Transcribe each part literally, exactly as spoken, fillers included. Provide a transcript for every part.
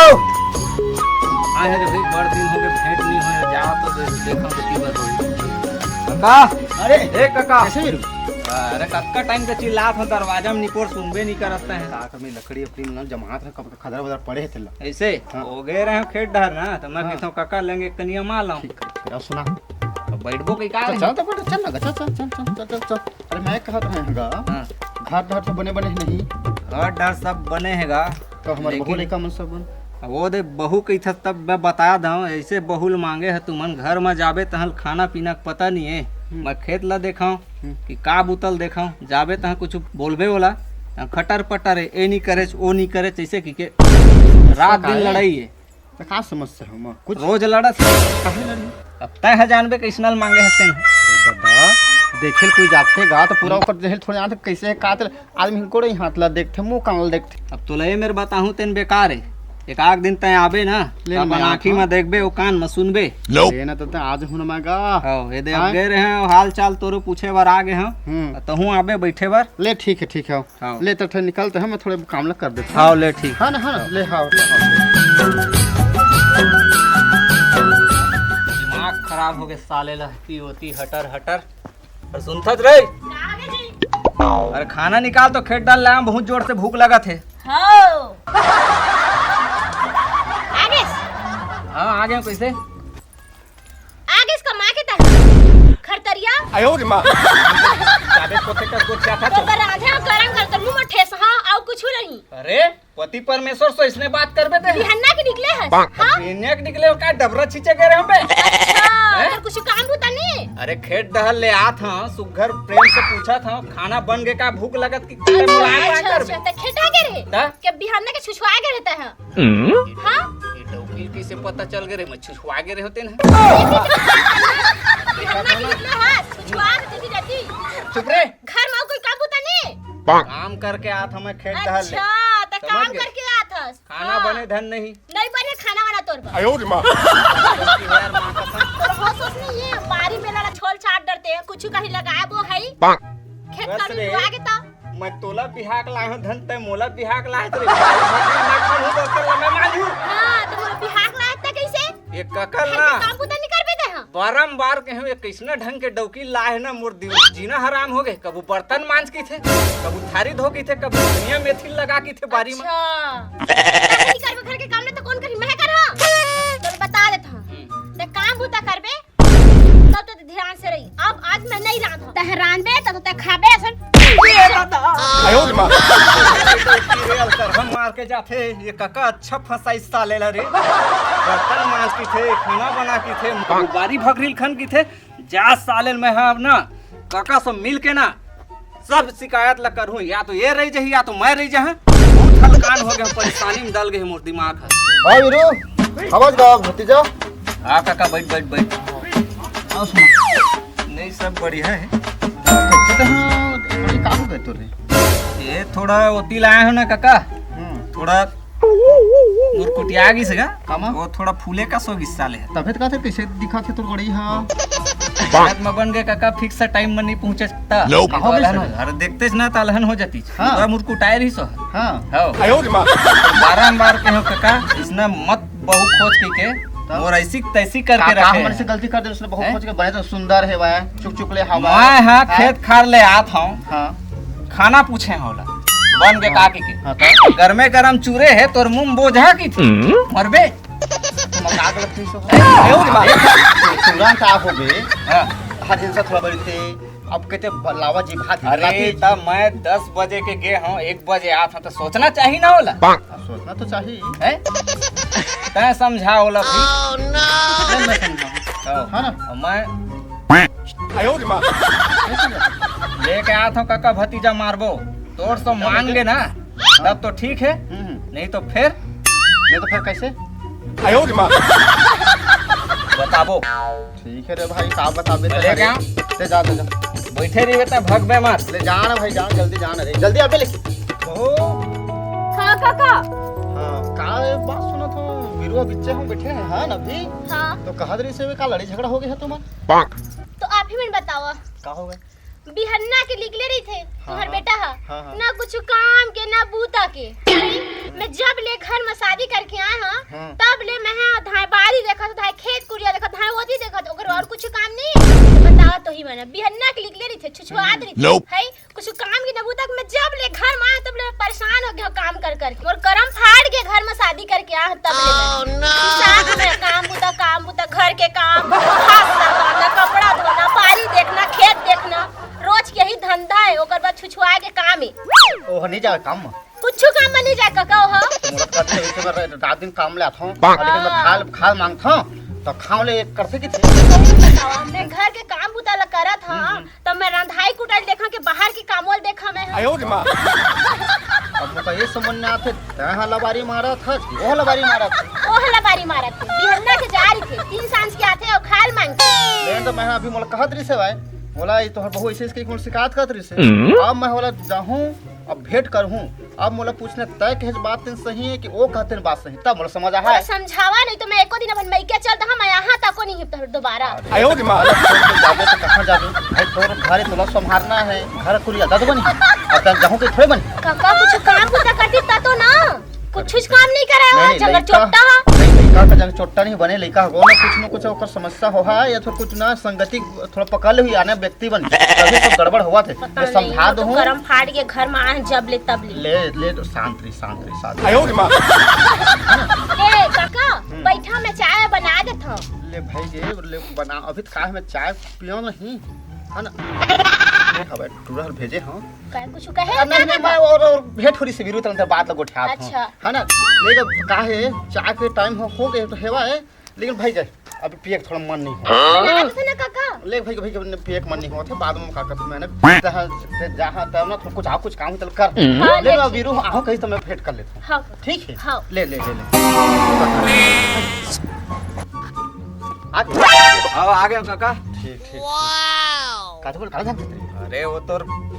आए रे भाई, बड़ दिन हो गए, भेंट नहीं होए, जा तो दे-, देखा तो की बात होई। काका, अरे, ए काका। कैसे वीरू? अरे, कतका टाइम से चिल्लात हूँ, दरवाजा में निपोर सुनबे नहीं करत हैं। का कमी लकड़ी अपनी मन जमात रहे, कब खदर बदर पड़े हे तेला। ऐसे? हाँ। हो गए रहे खेत डहर ना, तो मैं हाँ। कहता हूँ, काका लेंगे कनिया मार लाऊं। ठीक है, फिर अब सुना। अब बैठबो कहीं का चल, रे? चल, तो बैठ, चल ना, चल, चल, चल। अरे, मैं कहत रहे हूँ गा, हाँ। घर डहर तो बने बने नहीं। घर डहर सब बने हे गा। तो हमारे लेकिन बहू लइका मन सब बन। वो दे बहू कहिथस तब मैं बता दऊं, ऐसे बहू ल मांगे ह तुमन, घर म जाबे तहन खाना पीना के पता नहीं है। हम्म। मैं खेत ला देखाऊं हम्म। कि का बुतल देखाऊं, जाबे तहां कुछ बोलबे ओला, तहां खटर पटर है, ए नहीं करे, ओ नहीं करे, जैसे कि के रात दिन लड़ाई है। तो का समस्या है मां? कुछ रोज लड़त है। काहे लड़ी? अब तय ह जानबे कैसनल मांगे हस तेन। अरे दादा, देखे ल कोई जाथे गा तो पूरा ओकर देहे ल थोड़े जानथे कैसे है का तेल। आदमी कोड़े हाथ ला देखथे, मुंह कान ला देखथे। अब तोला ए मेर बताहूं तेन बेकार है। एक आध दिन तय आबे ना, ले त अपन मैं आंखी आता। म देखबे, ओ कान म सुनबे। ले ना त तय आज हूं ना मैं गा। हव, ये दे अब हाँ। गए रहे हैं, हाल चाल तोरो पूछे बर आ गए हैं। हम्म। तहूं आबे बैठे बर। ले ठीक है, ठीक है। हाँ। ले त ठे निकलते हैं, मैं थोड़े काम ला कर देता हूँ। हाँ, ले ठीक। हाँ ना, हाँ ना, ले हाँ। दिमाग खराब हो गए साले ला, ती होती हटर हटर। अरे सुनथस रे? का आगे जी? अरे खाना निकाल तो खेत डाल लाया, बहुत जोर से भूख लगा थे। हो। आगे। हाँ, आ गए कैसे? आगे इसका माँ के तक। खरतरिया। आयो रे माँ। जाबे पोते का गोचा था तो तो। बराधा करम कर तो मुंह में ठेस, हाँ, और कुछ नहीं। अरे, पति परमेश्वर से इसने बात करबे ते? बिहन्ना के निकले है। हाँ? बिहन्ना के निकले हो का, डबरा छींचे गए रहे हम बे? अच्छा, हैं? तो कुछ काम होता नहीं? अरे, खेत डहर ले आत हाँ, सुग्घर प्रेम से पूछत हाँ, खाना बन गए का, भूख लगत कि अच्छा, मुलायम अच्छा, करबे? अच्छा, तो खेत आ गए रहे? ता? के बिहन्ना के छुछुआ गए रहता है? हम्म? हाँ? ये डौकी कैसे पता चल गए रे? मैं छुछुआ गए रहे होते ना। बिहन्ना के निकले हाँ, छुछुआ के तुझी जाती। चुप रे। घर में कोई काम होता नहीं? काम करके आत हमें खेत डहर ले। अच्छा, तो समझ काम गए? करके आत हस। खाना हाँ। बने धन नहीं। नहीं बने खाना वाना तोर बर। आयो रे माँ। यार माँ कसम। तोर होश होश नहीं है, बारी में लड़ा छोल छाट डरते हैं, कुछ कहीं लगाए वो है। खेत बस कर रे। आगे तो। मैं तोला बिहाक लाए हूँ धन, तय मोला बिहाक लाए तो रे। मैं खाऊं तो कर मैं मांझू। हाँ, तो मोला बिहाक लाए त कैसे? ये ककर घर ना। के काम बुता नहीं करबे ते हाँ। बारंबार कहे हूँ, ये कैसना ढंग के डौकी लाए ना मोर दिल। जीना हराम हो गए। कबू बर्तन मांज की थे, कबू थारी धो की थे, कबू धनिया मेथी लगा की थे बारी में। अच्छा। नहीं करबे घर के काम ना तो कौन करी? मैं कर हाँ। तो बता देता हूँ। हम्म। ते काम बुता करबे, तब तो ध्यान से रही। अब आज मैं नहीं रांध। तह रांधबे तब तो तह खाबे असन। आयो रे माँ। डौकी रे अलकर हम मार के जाथे। ये काका अच्छा फंसा इस साले ला रे। बर्तन मांज की थे, खाना बना की थे, बारी भगरील खन की थे। जा साले मैं हाँ अब ना काका से मिल के ना सब शिकायत ला करहूँ, या तो ये रही जही या तो मैं रही जहाँ। बहुत हलकान हो गया, परेशानी में डल गए मोर दिमाग है। हाँ वीरू, आवाज गाओ भतीजा। हाँ काका, बैठ बैठ बैठ। आओ सुना। नहीं, सब बढ़िया है। कैसे तो हाँ, थोड़ी का हो गए तोरे? ये थोड़ा ओती लाया हूँ ना काका, हम्म। थोड़ा मुरकुटिया गिस गा। कामा? वो थोड़ा फूले का सो गिस्सा ले। तबे तो कहते कैसे दिखा थे तोर गड़ी हा? रात में बन गए काका, फिक्स टाइम में नहीं पहुंचे सकता। Nope। कहो कैसे? अरे देखते ना तालहन हो जाती। हाँ। पूरा मुरकुटाए रही सो। हाँ। हो। आयो रे माँ। बारंबार कहो काका, इसने मत बहू खोज के, के तब? और ऐसी तैसी करके का, का रखे हमरे हैं। से गलती कर दे, उसने बहू हैं? खोज के बने तो सुंदर है वह, चुक चुक ले हवा। मैं हाँ हैं? खेत खार ले आत हूँ। हाँ। खाना पूछे होला, बन के हाँ। काकी के। हाँ, तो? गरमे गरम चूरे है, तोर मुंह बोझा की थी। हम्म। मरबे। तुम का गलत नहीं सो। ए, ए, ओ रे माँ। तुरंत आ हो बे। हाँ। हर दिन से थोड़ा बड़ी थे। अब कहते ब-, लावा जी भात अरे, लाती। तब मैं दस बजे के गे हूँ, एक बजे आत हूँ, तो सोचना चाहिए ना होला। अब सोचना तो चाहिए। हैं? तैं समझा होला भी। Oh, no। मैं, मैं समझा। हाँ। है ना? और मैं आयो रे माँ। लेके आत हूँ काका, भतीजा मारबो। तोर सो मान गे ना, तब तो ठीक है, हम्म, हम्म। नहीं तो फिर? नहीं तो फिर कैसे? आयो रे माँ। बताबो। ठीक है रे भाई, का बताबे ले तेरे? क्या? ले जा, ले जा। बैठे रहिबे त भगबे मत। ले जा ना भाई, जा, जल्दी जा ना रे, जल्दी आबे लेकिन। ओ। हाँ काका। हाँ, का ये बात सुनत हो? बिरुआ बिच्चे हम बैठे हैं, हाँ ना भी? हाँ। तो कहा दे रही से का लड़ाई झगड़ा हो गया है तुम्हार? तो आप ही मन बताओ। का हो गया? बिहन्ना के निकले रही थे, हाँ, तुम्हार हाँ। बेटा हा। हाँ, हाँ। ना कुछ काम के, ना बूता के। मैं जब ले घर में शादी करके आए हाँ, है कुछ काम की नबूता कि मैं जब ले घर में आया तब ले परेशान हो गया काम कर करके। मोर करम फाड़ के घर में शादी करके आया तब ले मैं। किसान में काम बुता, काम बुता, घर के काम, घास लगाना, कपड़ा धोना, बारी देखना, खेत देखना, रोज के यही धंधा है। ओकर बाद छुछुआ के काम है। ओह नहीं जावे काम में। कुछ काम में नहीं जाए काका हो। मोला कथे एक बार रात दिन काम ले आथों, लेकिन मैं खाल खाल मांगथों तो खाव ले करथे कि थे। सही बताओ, मैं घर के काम बुता ला करत हूँ, तब मैं रंधाई कुटाई देखा के बाहर के कामोल देखा मैं। आयो रे माँ। अब मोका ये समझ में आथे, तैं हा लबारी मारत हस कि ओह लबारी मारत हे? ओह लबारी मारत हे। बिहन्ना के जा रही थे, तीन सांस के आथे और खाल मांगथे। लेकिन तो मैं अभी मोला कहत रही से भाई, मोला ये तोहर बहू ऐसे इसके मोला शिकायत करत रही से। अब मैं बोला जाहूँ, अब भेंट करहूँ। अब मोला पूछना तय कहे बात तेन सही है कि वो कहते बात सही, तब मोला समझ आ है। समझावा नहीं तो मैं एको दिन अपन मइके चल दहा, मैं यहाँ तको नहीं हिप दोबारा। आयो रे माँ। जाबे तो कहाँ जाबे? भाई तोर घर तोला संभालना है, घर कुरिया दद बनी। अब तक जाहूँ के थोड़े बनी। काका कुछ काम बुता करती ता तो ना, कुछ कुछ काम नहीं करे हो, नहीं, जंगल लइका, चोट्टा हा। नहीं, लइका का जंग चोट्टा नहीं बने, लइका हो ना कुछ ना कुछ ओकर समस्या हो है या तो कुछ ना संगति थोड़ा पकड़ ले हुई आने व्यक्ति बन, तभी सब गड़बड़ हुआ थे। पता मैं नहीं, समझा वो तो दूँ। करम फाड़ के घर में आए जब ले तब ले। ले, ले तो शांत रही, शांत रही, शांत रही। आयो रे माँ। ए काका, हम्म। बैठा मैं चाय बना देत हूँ। ले भाई ये, ले बना, अभी तो काहे मैं चाय पियो नहीं, है ना? अबे टूरा भेजे हूँ। काहे कुछ कहे आ, नहीं, नहीं, मैं और, और भेंट हो रही से वीरू तन से बात लगो ठाक हूँ। अच्छा। है ना? ले जब काहे चाय के टाइम हो, हो गए तो हेवा है, लेकिन भाई जाए। अभी पिए के थोड़ा मन नहीं हो। हाँ? बना दो ना काका। ले भाई, भाई, भाई, पिए के मन नहीं हो, थे बाद में काका, मैंने जहाँ, जहाँ तब ना थोड़ा कुछ, आ, कुछ काम चल कर। हाँ, ले ले, लो, ठीक। वीरू, आओ कहीं तो मैं भेंट कर लेता हूँ। हाँ। ठीक है? हाँ। ले, ले, ले, ले। आ गए? हाँ, आ गए काका। ठीक, ठीक। काजू बोल, काला जानते थे? अरे, वो तो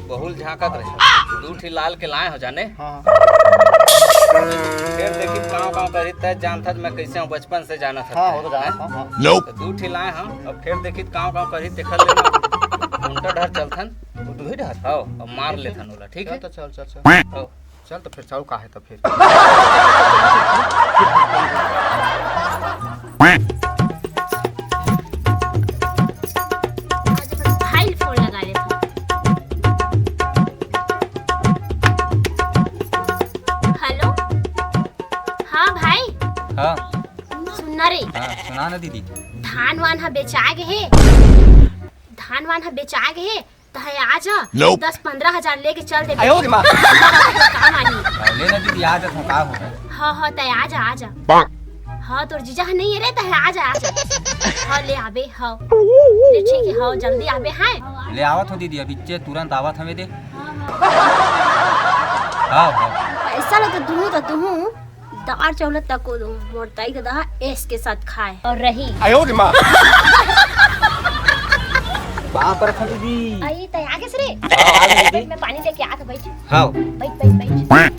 बहुल झांकत रहे। दू ठी लाल के लाए हो जाने। हाँ। फिर देखी गाँव गाँव करी तय जानत हस, मैं कैसे हूँ, बचपन से जानत हस। हाँ, वो तो जानत, हाँ, हाँ। तो दू ठी लाए हम, अब फिर देखी गाँव गाँव करी देखल लेना। उनका डर चलथन। वो तो ही डर। हाँ, अब मार लेथन ओला, ठीक है? चल, चल, चल, चल। हाँ। चल तो फिर चालू का है तो फिर। भाई फोन लगा लेता। हेलो, हाँ भाई। हाँ। सुनना रे। हाँ, सुना ना दीदी। धान वान ह बेचा गे हे, धान वान ह बेचा गे हे, तहे आ जा। Nope। दस पंद्रह हजार लेके चल दे। आयो रे माँ। काम आही। हाँ, ले ना दीदी, आ जात हूँ, का हो गया? हाँ, हाँ, तय आ जा, आ जा। हाँ, तोर जीजा ह नहीं है रे, तहे आ जा, आ जा। हाँ, ले आबे, हाँ। ले ठीक है, हाँ, जल्दी आबे, हाँ। ले आवत हो दीदी, अभी चे तुरंत आवत हवे दे। हाँ, हाँ। हाँ, हाँ। पैसा ला तो दूँ, तो दूँ। दार चावल तक को दूँ, मोर ताई के दहा ऐश के साथ खाए और रही। आयो रे माँ। बाप रे दीदी। आई, तय आ गेस रे। हाँ, आ गई दीदी। मैं पानी लेके आत हूँ, बैठ। हाँ। बैठ, बैठ, बैठ।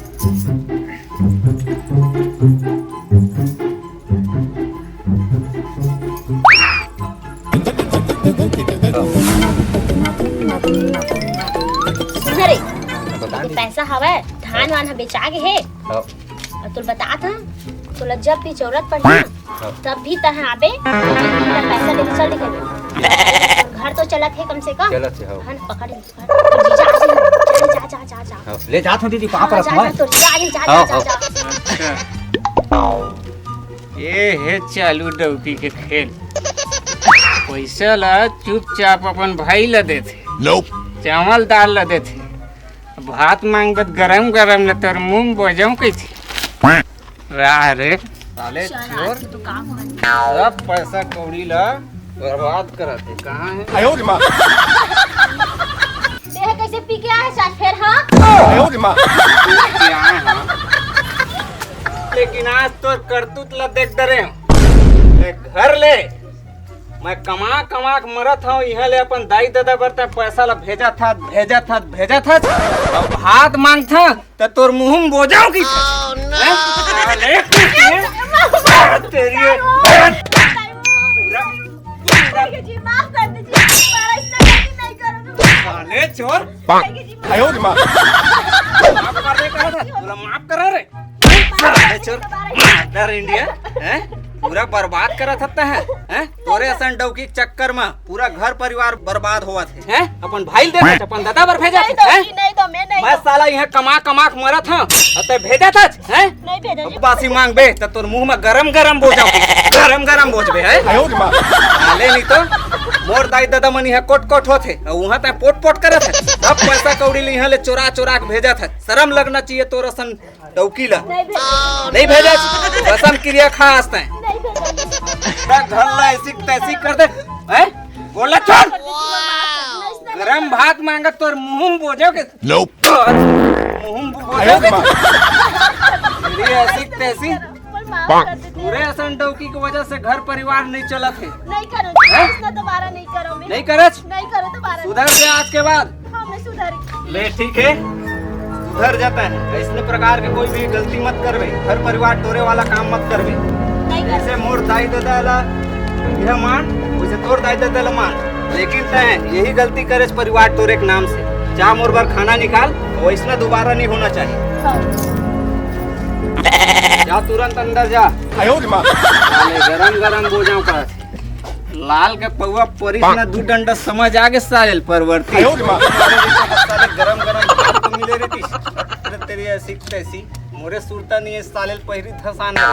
सुन रे, बता दीदी। पैसा हवय, धान वान ह बेचा गे हे। हाँ। अउ तोला बतात हंव, तोला जब भी जरूरत पड़ही ना, हाँ। तब भी तैं आबे, तोला पैसा लेके चल दिखे। घर तो चलत हे कम से कम। चलत हे, हाँ। हन, पकड़ ले, पकड़। जा, जा, जा, जा। हाँ, ले जात हंव दीदी, पाँव परत हंव। जा, जा, जा, जा, जा, हाँ, जा, हाँ। जा। ये हे चालू डौकी के खेल। पैसा ला चुपचाप अपन भाई ला देथे। Nope। चावल दाल ला देथे। भात मांगबे त गरम गरम ले तोर मुंह बोजऊं कइसे? राह रे। साले चल, चोर। आज तो काम हो गया। सब पैसा कौड़ी ला बर्बाद करत हे। कहाँ हे? आयो रे माँ। देह कैसे पी के आए साथ फिर, हाँ? आयो रे माँ। पी के आए हाँ। लेकिन आज तोर करतूत ला देख डरे हंव। ए घर ले मैं कमा कमा के मरत हंव, इहां ले अपन दाई ददा बर तैं पैसा ला भेजत हस, भेजत हस, भेजत हस, अउ भात मांगथस त तोर मुंह में बोजऊं कइसे? हैं? साले, तेरी पूरा, पूरा जी, माफ कर दीजिए, दोबारा इतना गलती नहीं करूंगा। साले चोर। आयो रे माँ। माफ कर दे कहा था, तोला माफ करा रे। साले चोर, मर्डर इंडिया, हैं? पूरा बर्बाद करत हत्ता है, हैं? तोरे असन डौकी के चक्कर में पूरा घर परिवार बर्बाद होवत है, हैं? अपन भाई ल देत हच, अपन दादा बर भेजत हच, हैं? नहीं तो मैं नहीं मैं तो साला यहाँ कमा कमा के मरत हूँ, और तै भेजत हच, हैं? नहीं भेजा जी। बासी मांगबे त तोर मुंह में गरम गरम बोजाऊं, गरम गरम बोजबे है। आयो रे माँ। साले नहीं तो मोर दाई दादा मन यहाँ कोट कोट होत है, और वहाँ तै पोट पोट करत है। सब पैसा कौड़ी ल यहाँ ले चोरा चोरा के भेजत है। शर्म लगना चाहिए तोर असन डौकी ला। नहीं भेजा। नहीं भेजा, कसम किरिया खा आज तै। नहीं भेजा। तै घर ला ऐसी तैसी कर दे, हैं? बोला छोड़। नहीं भेजा। गरम भात मांगत तोर मुंह में बोजाऊं के? Nope। तोर मुंह में बोजाऊं के? ये ऐसी तैसी। पर माफ कर दे। तोरे असन डौकी के वजह से घर परिवार नहीं चलत है। नहीं करो, हैं? ऐसा दोबारा नहीं करो मैं। नहीं करच? नहीं करो दोबारा। सुधर जा आज के बाद। हाँ, मैं सुधरी। ले, ठीक है, सुधर जाता है। ऐसने प्रकार के कोई भी गलती मत करबे, घर परिवार टोरे वाला काम मत करबे। नहीं कर। जैसे मोर दाई दादा ला यह मान, वैसे तोर दाई दादा ला मान, लेकिन तै यही गलती करेच परिवार टोरे के नाम से। जा मोर बर खाना निकाल, वैसना दोबारा नहीं होना चाहिए। हाँ। जा तुरंत अंदर जा। आयो रे माँ। साले गरम गरम बोजाऊं का। लाल के पौवा परिस ना दू डंडा समझ आगे साले ल परवर्ती। आयो रे माँ। साले गरम गरम भात तो मिले रहती। अरे तेरी ऐसी तैसी, मोरे सुरता नहीं है साले ल पहिरी धसान है।